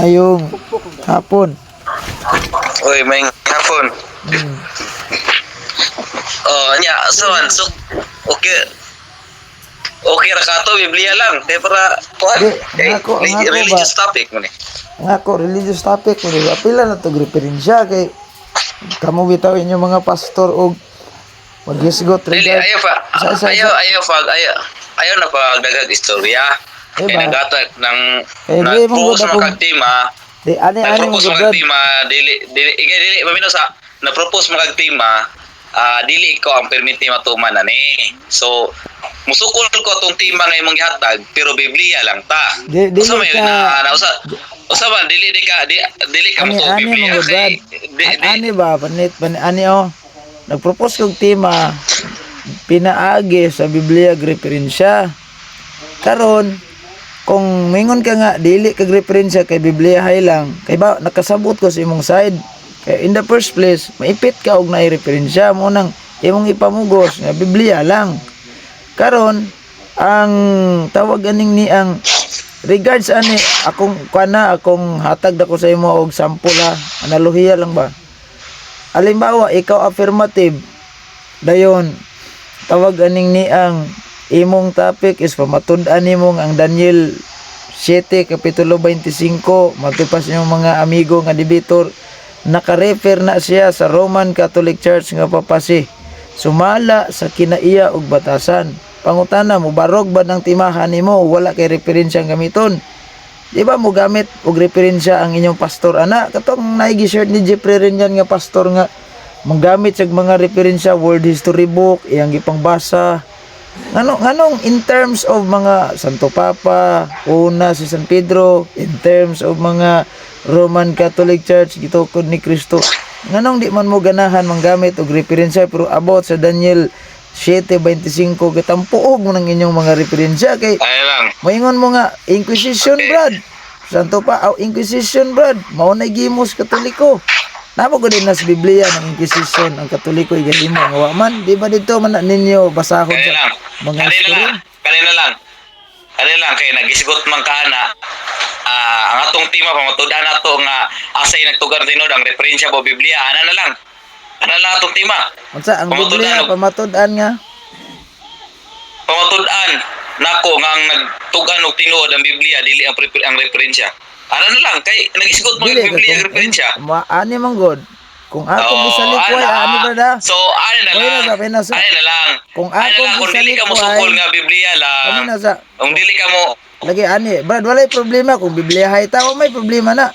Maayong hapon. Uy, may hapon. Oh, nya, so man, so okay. Okay ra ka to, Biblia lang. Kaya para kuan. Di, ang ako ba? Religious topic mo ni. Ang ako religious topic mo, di ba? Pila na to referensya kay kamo bitaw inyo mga pastor og maghisgot Dili regard ayaw pa. Sa- Ayaw ayaw pa ayaw. Ayaw na pa dagag istorya. Eh, Kay ba? nagatag ng Eh, di, mong nag-propose good mga kag tema, Di ani ani nag-propose mo mga gud. tema, dili dili ikay dili pamino sa na-propose mga kag tema, dili ikaw ang perminti matuman ani. So musukol ko atong tema nga imong gihatag pero Biblia lang ta. Di dili Usa may ka na, na usa usa man dili di ka di, dili ka ani mo ani Biblia mo gud. kay di, di, Ani ba panit pan ani oh. Nagpropose kog tema pinaagi sa Biblia og referensya. Karon kung mingon ka nga dili kag referensya kay Biblia hay lang, kay ba nakasabot ko sa imong side. Kay in the first place, maipit ka og naay referensya mo nang imong ipamugos nga Biblia lang. Karon ang tawag aning ni ang regards ani akong kuana, akong hatag dako sa imo og sample ha, analohiya lang ba. Alimbawa, ikaw affirmative, dayon tawag aning ni ang imong topic is pamatud-an nimo nga ang Daniel 7 kapitulo 25 matupas inyong mga amigo nga debater, nakarefer na siya sa Roman Catholic Church nga papasi sumala sa kinaiya og batasan. Pangutana, mubarog ba ng timahan nimo wala kay referensya ang gamiton? Di ba mo gamit og referensya ang inyong pastor ana, katong naigi shirt ni Jeffrey Renyan nga pastor nga manggamit sa mga referensya, World History Book iyang gipangbasa? Nganong in terms of mga Santo Papa, una si San Pedro, in terms of mga Roman Catholic Church gitukod ni Kristo, nganong di man mo ganahan manggamit og referensya, pero about sa Daniel 7:25 gitampuog mo ng inyong mga referensya kay Ayaw lang. moingon mo nga Inquisition? Okay. Brad, Santo pa aw Inquisition, Brad, mao na gimos Katoliko. Namo ko din na sa Biblia ng Inquisition ang Katoliko igahimo nga wa man, di ba dito man na ninyo basahon Kanina sa lang. mga Kanina history? lang. Kanina lang. Kanina lang kay nagisgot man ka na ang atong tema pamatudan nato nga asay nagtugar tinuod ang referensya po Biblia. Ana na lang. Ana lang atong tema. Unsa ang Pamatud-an Biblia pamatud-an nga? Pamatud-an nako nga ang nagtugan og tinuod ang Biblia dili ang referensya. Ana na lang kay nagisgot man Dili ang ka Biblia ang kung referensya. ani man god kung akong Oo, isalikway ana. ani, brad ah. So, ano na Pwede lang. sa, pwede sa. Ano na lang. Kung Ano akong lang, kung dili ka mo isalikway- sukol nga Biblia lang. Kami na sa Kung dili ka mo lagi ani, Brad, walay problema kung Biblia hay tao, may problema na.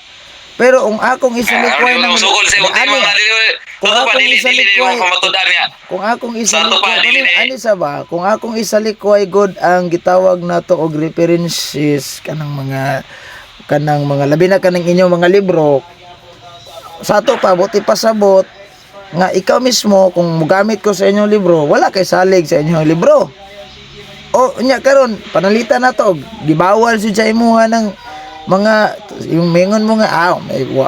Pero kung akong isalikway Ah, ng mo sukol sa imong ani, tema nga dili. Kung Toto pa akong dili dili dili mo isalikway- pamatudan nga. Kung akong Sa ato isalikway, pa, dili na eh. ani sa ba, kung akong isalikway god ang gitawag nato og references kanang mga labi na kanang inyong mga libro sa ato pa, buti pasabot nga ikaw mismo kung mugamit ko sa inyong libro, wala kay salig sa inyong libro. O nya karon panalitan na to, gibawal si sa imuha ng mga yung mingon mo nga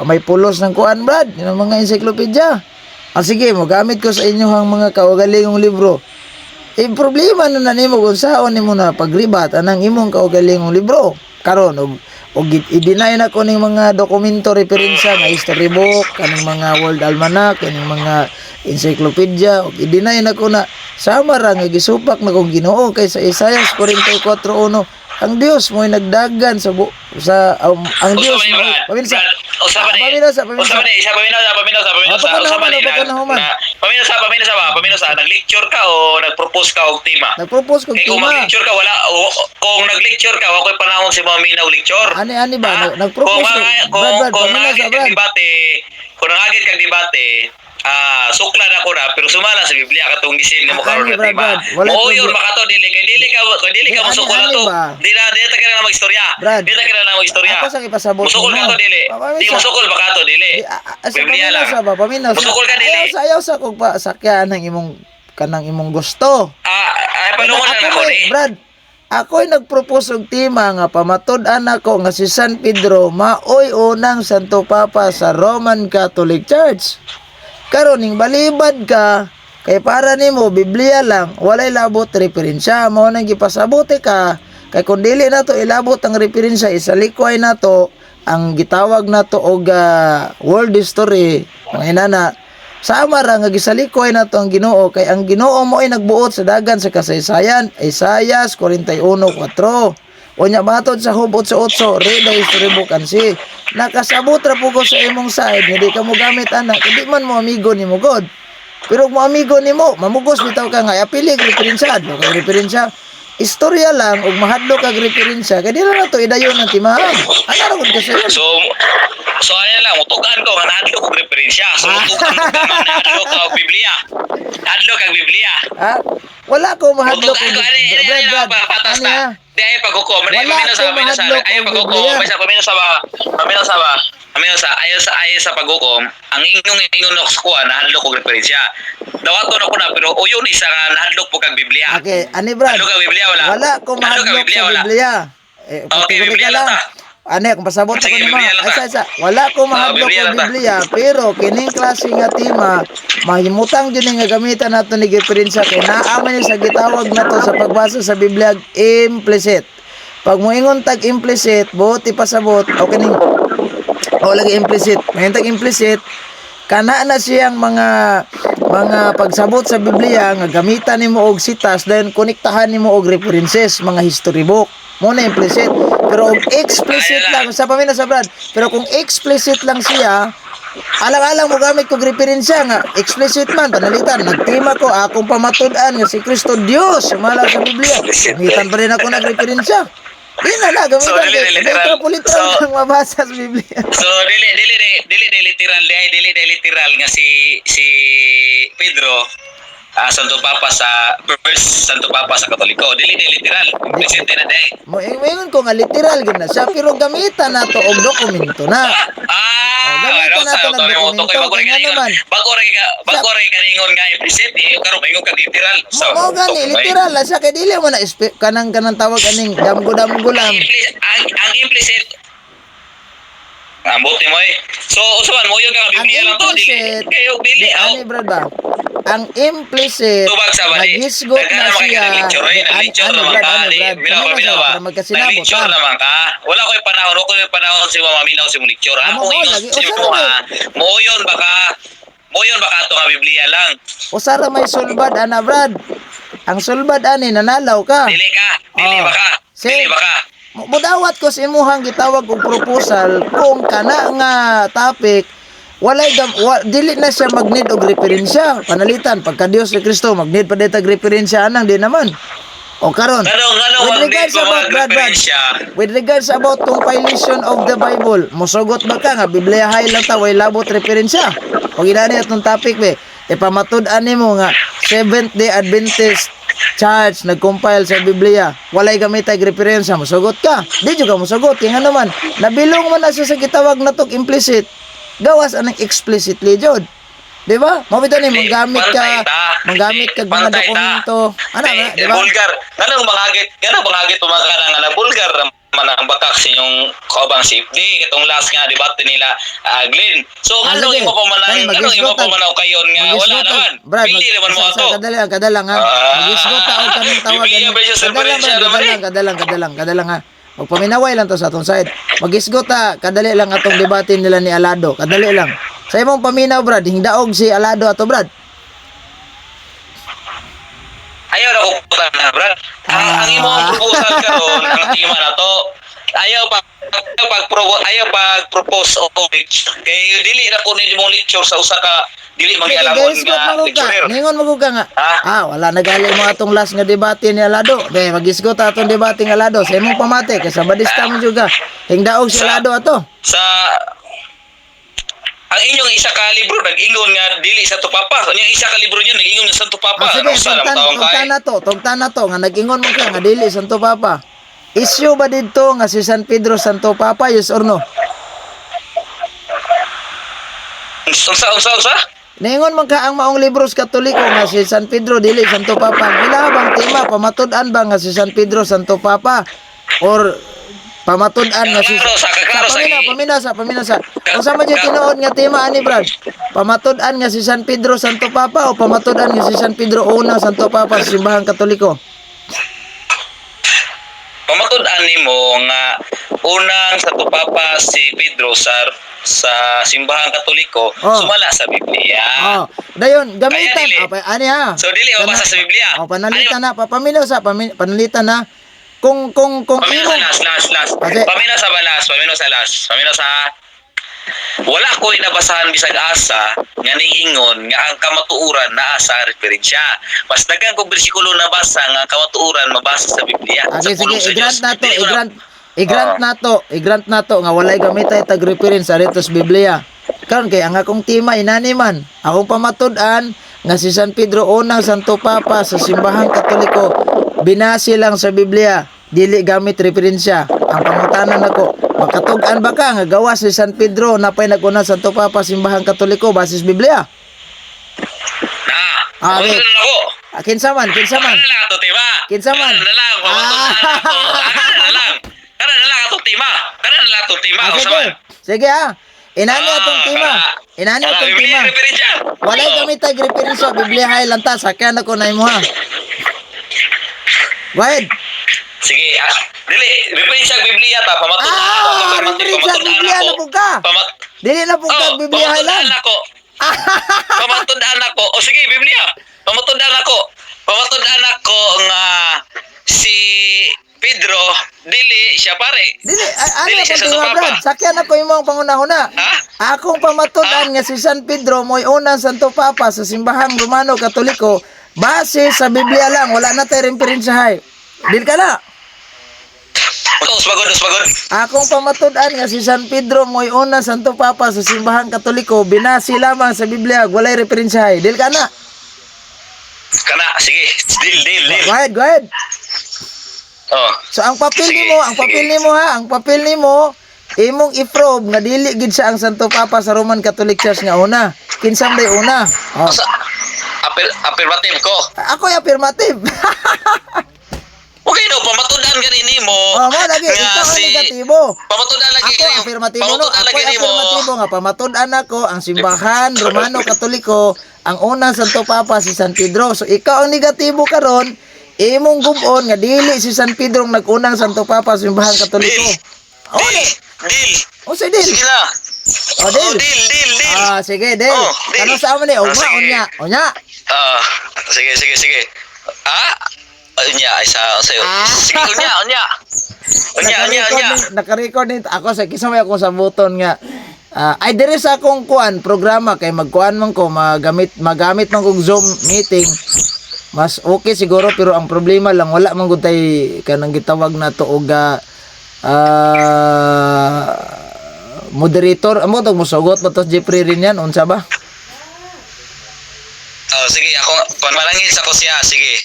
may pulos ng kuan, Brad, yung mga encyclopedia. Ah, sige, mogamit ko sa inyong mga kaugalingong libro. Eh, problema na na nimo kung saon nimo na pagribat anang imong kaugalingong libro karon og og i-deny na ko ning mga dokumento referensya nga history book, kaning mga World Almanac, kaning mga encyclopedia, og i-deny na ko na sama ra nga gisupak na kong Ginoo kay sa Isaiah 44:1 ang Dios mo'y nagdagan sa bu, sa ang Usa Dios man ni mo'y Brad. paminsa. Brad, usa man Ah, ni. paminsa, paminsa. Usa man ni, isa paminaw sa paminaw sa paminaw Ah, sa usa man ni pagkanahuman. na paminaw sa ba, paminaw sa nag-lecture ka o nag-propose ka og tema? Nagpropose kog Eh, kung tema. mag-lecture ka wala o, kung nag-lecture ka wa koy panahon sa mga minaw lecture. Ani ani ba Ah, nagpropose kung ko. kung Brad, Brad, kung paminsa, nangagit kag Brad. debate, kung nangagit kag debate, suklan ako na pero sumala sa Biblia katong gisil nimo Ah, karon ani, nga Brad, tema. Brad, walay Mo yun problema. makato dili kay dili ka Di, ani, mosukol ani ato. ba? Di na di ta kailangan magstorya. Brad, Di ta kailangan magstorya. ako sa ipasabot Musukol nimo. ka to dili. Paminsa. Di musukol ba ka to dili. Di, sa Biblia lang. paminaw sa ba, paminaw sa. Musukol ka dili. Ayaw sa kog pa sakyan ang imong kanang imong gusto. Ay panungon na Ako nako may- ni. Brad, ako'y nagpropose og tema nga pamatud-an ako nga si San Pedro maoy unang Santo Papa sa Roman Catholic Church. Karon ning balibad ka kay para nimo Biblia lang, walay labot referensya. Mao nang gipasabote ka kay kung dili nato ilabot ang referensya, isalikway nato ang gitawag nato og world history, mga inana, sama ra nga gisalikoy nato ang Ginoo, kay ang Ginoo mo ay nagbuot sa dagan sa kasaysayan, Isaiah 41:4. Unya matod sa Job 8:8, read the history book and see. Nakasabot ra po ko sa imong side nga di ka mo gamit ana, kay di man mo amigo nimo God. Pero kung mo amigo nimo, mamugos bitaw ka nga apili og referensya, adlo kag referensya. Istorya lang ug mahadlok kag referensya kay di ra nato idayon ang timahan. Ana ra gud kasi yun. So ano lang, mutugan ko nga nahadlok og referensya. So mutugan ko nga nahadlok ka og Biblia. Nahadlok kag Biblia. Ha? Wala ko mahadlok Mutugan og ko ani ani Brad, ani Brad. patas Ani na. ha? Di ay paghukom, Wala paminaw sa ko paminaw sa mahadlok ay og paghukom, Biblia. paminaw sa paminaw sa paminaw sa ayo sa ayo sa paghukom, ang inyong ingon sa kuha nahadlok og referensya. Dawaton ako na, pero uyon isa nga nahadlok po kag Biblia. Okay, ani Brad. Nahadlok kag Biblia wala. Wala ko Nahadlok kag mahadlok Biblia sa wala. Biblia. Eh, Okay, kategory Biblia ka lang lang. ta. Ano, kung pasabot ako Sige, nimo. Biblia lang Ay, ta. sa, sa. Wala ko Oh, mahadlok Biblia og lang ta. Biblia, pero kining klase nga tema, mahimutang jud ni nga gamitan nato ni referensya kay naa man ni sa gitawag nato sa pagbasa sa Biblia implicit. Pag moingon tag implicit, buot ipasabot o kining o lagi implicit. Moingon tag implicit, kana na siyang mga pagsabot sa Biblia nga gamitan nimo og sitas, then konektahan nimo og references, mga history book mo na implicit. Pero og explicit lang sa pamina sa Brad, pero kung explicit lang siya, alang-alang mo gamit kog referensya nga explicit man. Panalitan, nagtima ko akong pamatud-an nga si Kristo Dios sumala sa Biblia, gamitan pa rin ako ng referensya. Di na na So gamitan dili kay dili literal. literal literal So lang mabasa sa Biblia. So dili dili literal dili dili dili literal nga si si Pedro, Santo Papa sa first Santo Papa sa Katoliko. Dili dili literal. Di, Presente na day. mo ingon ko nga literal gyud na siya, pero gamitan nato og dokumento na. Oh, Ah, gamitan ano sa nato ng to mo to dokumento kay bago kay ra ngano kaningon. man. Bago Sa ra kaningon nga presente eh, karon maingon kag literal. mo So mo to gani kay literal la siya kay dili mo na kanang tawag aning damgo-damgo ang lang. implicit ang implicit ang buti mo eh. So usaban mo yun ka Ang Biblia lang to dili. implicit Kayo di dili aw. ani Brad ba? Ang implicit Tubag sa bali. naghisgot Daghan na naman kay siya nag-lecture di eh. ani Nag-lecture ani naman Brad, ka. ani Di, Brad. minaw Paminaw minaw sa ba? para magkasinabot Nag-lecture ha. naman ka. Wala ko'y panahon, wala ko'y panahon si mamaminaw si mo lecture. Amo Akong ko ingon lagi si usa mo ra may ha. Moyon baka ato nga Biblia lang. usa ra may sulbad ana Brad. Ang sulbad ani nanalaw ka. Dili ka, dili Oh. baka, dili Sige. baka. Mudawat ko sa imuhang gitawag og proposal kung kana nga topic walay dili na siya mag-need og referensya. Panalitan, pagka Dios ni Kristo mag-need pa dita og referensya anang di naman. O karon, Nganong nganong with mag-need regards pa about mga Brad, Brad, referensya? with regards about compilation of the Bible, mosugot ba ka nga Bibliahay lang ta way labot referensya? Og inani atong topic be, ipamatud-an nimo nga Seventh Day Adventist Church nag-compile sa Biblia, walay gamitay referensya, mosugot ka? Di jud ka mosugot kay ngano man nabilong man na siya sa gitawag natog implicit. Gawas anang explicitly jud. Di ba? Mao bitaw ni Di, manggamit pantay ka, ta. manggamit Di, kag mga pantay ta. dokumento. Ana Di, na, di ba? vulgar. Nganong bangagit tumakara nga na vulgar man ang bakak sa inyong kaubang si di katong last nga debate nila, Glenn. So Ah, nganong lagi. imo pa man Kani nganong imo magisgot pa tag man kayon nga wala magisgot tag naman. Brad, mag Pili naman mo sa, sa ato. kadalang kadalang ha. Magisgot ta og kanang tawag Biblia ani. versus Kadalang referensya Brad, naman eh. kadalang kadalang kadalang kadalang ha. Magpaminaway lang to sa atong side. Magisgot ta, kadali lang atong debate nila ni Alado. Kadali lang. Sa imong paminaw Brad, hingdaog si Alado ato Brad. Ayaw na ko puta na, Brad. Ang imong Ah. proposal karon, ang tema na to. Ayaw pag propose o lecture. Kay dili na ko ni imong lecture sa usa ka dili Kay mangyalamon guys, nga mo ka. lecturer. Ningon mo ka nga. Ha? Ah, wala nagali mo atong last nga debate ni Alado. Be, magisgot atong debate ng Alado. Sa imong pamate kay sa badista mo juga. Hingdaog si Sa Alado ato. sa ang inyong isa ka libro nag-ingon nga dili sa Papa. Ang inyong isa ka libro niyo nag-ingon nga Santo Ah, Papa. sige, Ano sa tugtan, taong kay? tugtan na to, tugtan na to, nga nag-ingon mo ka, nga dili Santo Papa. Issue ba dito nga si San Pedro Santo Papa, yes or no? Unsa unsa unsa? Niingon man ka ang maong libros Katoliko nga si San Pedro dili Santo Papa. Ang ila bang tema pamatud-an ba nga si San Pedro Santo Papa or pamatud-an nga si Klaro sa sa klaro sa pamina gi pamina sa pamina sa unsa man jud tinuod nga tema ani Brad? Pamatud-an nga si San Pedro Santo Papa o pamatud-an nga si San Pedro una Santo Papa sa simbahang Katoliko? Pamatud-an nimo nga Unang Santo Papa si Pedro sa simbahang Katoliko sumala sa Biblia. Oh, dayon gamitan Kaya dili. ah, ani ha. So, dili mabasa sa Biblia. Oh, panalitan na, papaminaw sa panalitan na kung Paminaw sa imong last, last, last. Kasi- Paminaw sa balas, paminaw sa last, paminaw sa wala ko inabasahan bisag asa nga niingon nga ang kamatuoran naa sa referensya. Mas daghan kog bersikulo nabasa nga ang kamatuoran mabasa sa Biblia. Ah, Sa sige, sige, pulong sa i-grant Diyos. na to, Dili ko na- i-grant na to, i-grant na to nga walay gamitay tag reference sa Biblia. Karon kay ang akong tema inani man, akong pamatud-an nga si San Pedro unang Santo Papa sa simbahang Katoliko binase lang sa Biblia, dili gamit referensya. Ang pangutana nako, makatug-an ba ka nga gawa si San Pedro napay nag-unang Santo Papa simbahang Katoliko basis Biblia? Na. Ah, Ano wait. na ako? Ah, kinsa man, kinsa man? Ano na lang ato tema? Kinsa man? Ano na lang, pamatuod-an ako. Ano na lang? Ano na lang atong tema? Ano na lang atong tema? Ah, Unsa sige. man? Sige ah. Inani Ah, atong tema. Inani kana, atong Biblia tema. referensya. Walay Oh. kami tag referensya Biblia hay lang ta sakyan ako na imo ha. Go ahead. Sige, dili, referensya ang Biblia ta, pamatud Ah, referensya ang Biblia na po ka. Dili na po ka Oh, Biblia hay lang. pamatud-an ako. Pamatud-an ako. O sige, Biblia. Pamatud-an ako. Pamatud-an ako nga si Pedro dili siya pare. Dili ano Dili siya akong sa tema Papa. Brad? Sakyan ako imo ang pangunahuna. Ha? Akong pamatud-an nga si San Pedro mo'y unang Santo Papa sa simbahang Romano Katoliko base sa Biblia lang, wala na tay referensya hay. Dil ka na. Usbagod, usbagod. Akong pamatud-an nga si San Pedro mo'y unang Santo Papa sa simbahang Katoliko binase lamang sa Biblia, walay referensya hay. Dil ka na. Kana, sige. Deal, deal, deal. Go ahead, go ahead. Oh. So ang papel Sige, nimo, ang papel sige. nimo ha, ang papel nimo imong i-probe nga dili gid siya ang Santo Papa sa Roman Catholic Church nga una. Kinsam day una. Oh. Sa affirmative ko. Ako ay affirmative. Okay no, pamatud-an gani nimo. Oh, mo lagi nga ikaw ang si negatibo. Pamatud-an lagi Ako affirmatibo no, pamatud-an ako lagi ay nimo. affirmatibo nga pamatud-an ako ang simbahan Romano Katoliko ang unang Santo Papa si San Pedro. So ikaw ang negatibo karon, imong gubon nga dili si San Pedro ang nag-unang Santo Papa sa simbahan Katoliko. Deal. Oh, Deal. Deal. o si deal. Sige na. Oh, deal. Oh, deal, deal, deal. Ah, sige, deal. Oh, deal. Ano sa amo ni? Ah, Ugma, sige. unya. Unya. Ah, sige, sige, sige. Ah? Unya, ay sa iyo. Ah. Sige, unya, unya. Unya, unya, Naka-record unya. Naka-record ni ako sa kisa may akong sabuton nga. Ah, ay dire sa akong kuan programa kay magkuan man ko magamit magamit man kog Zoom meeting. Mas okay siguro pero ang problema lang wala man gud tay kanang gitawag na to og moderator amo tog mosugot ba to Jeffrey rin yan unsa ba? Oh, sige, ako panalangin sa ko siya, sige.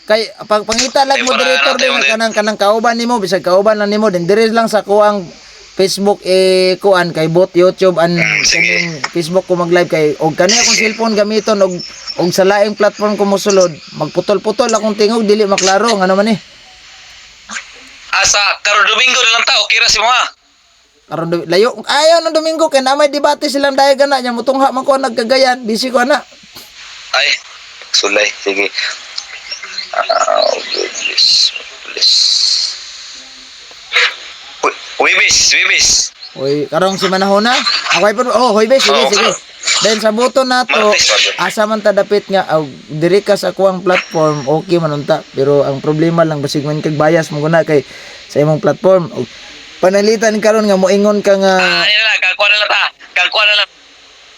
Kay pag pangita lang Ay, para moderator natin din ulit. kanang kanang kauban nimo bisag kauban lang nimo din diri lang sa kuang Facebook eh kuan kay bot YouTube an Sige. kaning Facebook ko mag live kay og kani akong cellphone gamiton og og sa laing platform ko mosulod magputol-putol akong tingog dili maklaro ngano man eh. Asa karon Domingo na lang ta, okay ra si mo ha. Karon layo ayaw ng Domingo kay na may debate silang dayag ana nya mutungha man ko ang nagkagayan busy ko ana. Ay, sulay, sige. Ah, goodness, bless. Wibis, wibis. Uy, karong si Manahona. Ako ay oh, hoy be, sige, Oo, sige. Then sa buto nato, Martes, Martes. asa man ta dapit nga aw, diri ka sa kuang platform, okay man unta. Pero ang problema lang basig man kag bias mo guna kay sa imong platform. Og panalitan karon nga moingon ka nga Ah, ano na lang, kang kuha na lang ta. Kang kuha na lang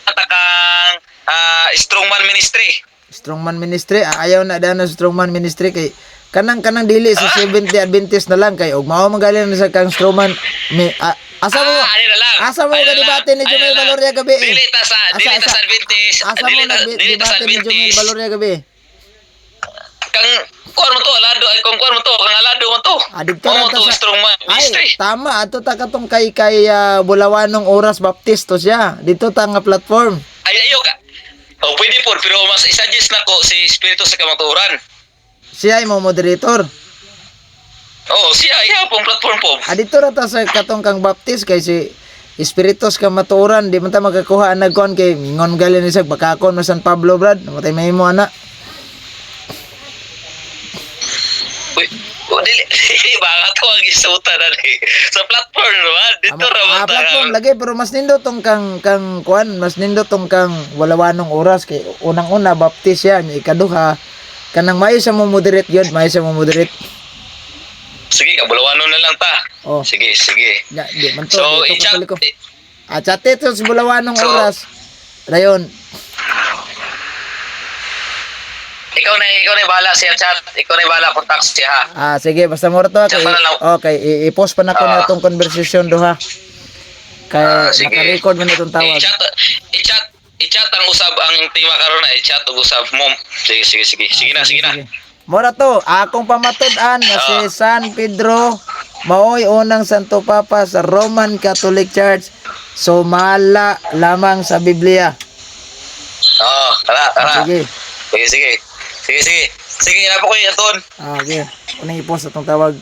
ta kang Strongman Ministry. Strongman Ministry, ayaw na dana sa Strongman Ministry kay kanang kanang dili sa Seventh Day Adventist na lang kay og mao man galing na sa kang Strongman mi, asa mo Ah, ano na lang. asa mo Ano ka na lang. debate ni Ano Jumel na lang. Valoria gabi eh? Dili ta sa dili ta sa Adventist, Asa mo dili ta dili ta sa nag-debate ni Jumel Adventist. Valoria gabi? Kang kuha mo to, alado ay kung kuha mo to, kang alado mo to. Ah, dito Mao ra mo ta to sa Strongman Ministry. Ay, tama ato ta katong kay kay Bulawanong Oras Baptist to siya. Dito ta nga platform. Ay ayo ka. Oh, pwede po, pero mas i-suggest na ko si Espiritu sa Kamatuoran. Siya ay mo moderator. Oh, siya iya pong platform po. Ah, dito ra ta sa katong kang Baptist kay si Espiritus Kamatuoran di man ta makakuha ang nagkuan kay mingon gali ni siya bakakon mo San Pablo brad. Namatay mahimo ana. Uy, Dili, dili ba ato ang isutan na ni sa platform naman dito ra ba Ah, ta? platform lagi, pero mas nindot tong kang kang kuan, mas nindot tong kang walawanong oras kay unang-una baptist yan, ikaduha kanang maayo sa mo moderate yun, maayo sa mo moderate. Sige, kabulawanon na lang ta. Oh. Sige, sige. Ya, di man to, So, dito i-chat katoliko. Ah, chat ito sa bulawanong oras. Dayon. Ikaw na bahala siya chat. Ikaw na bahala contact siya ha. Ah, sige, basta mo to. Chat Kay, pa na lang. okay, i-post pa na ko na itong conversation duha. Kay Ah, sige. naka-record man itong tawag. I-chat ang usab ang tema karon na i-chat ug usab mo. Sige, sige, sige. Sige na, sige na. Mora to, akong pamatud-an nga si San Pedro maoy unang Santo Papa sa Roman Catholic Church. Sumala lamang sa Biblia. Oh, tara, tara. Sige. Sige, sige. Sige, sige. Sige, na po ko aton. Ah, sige. Unang i-post atong tawag.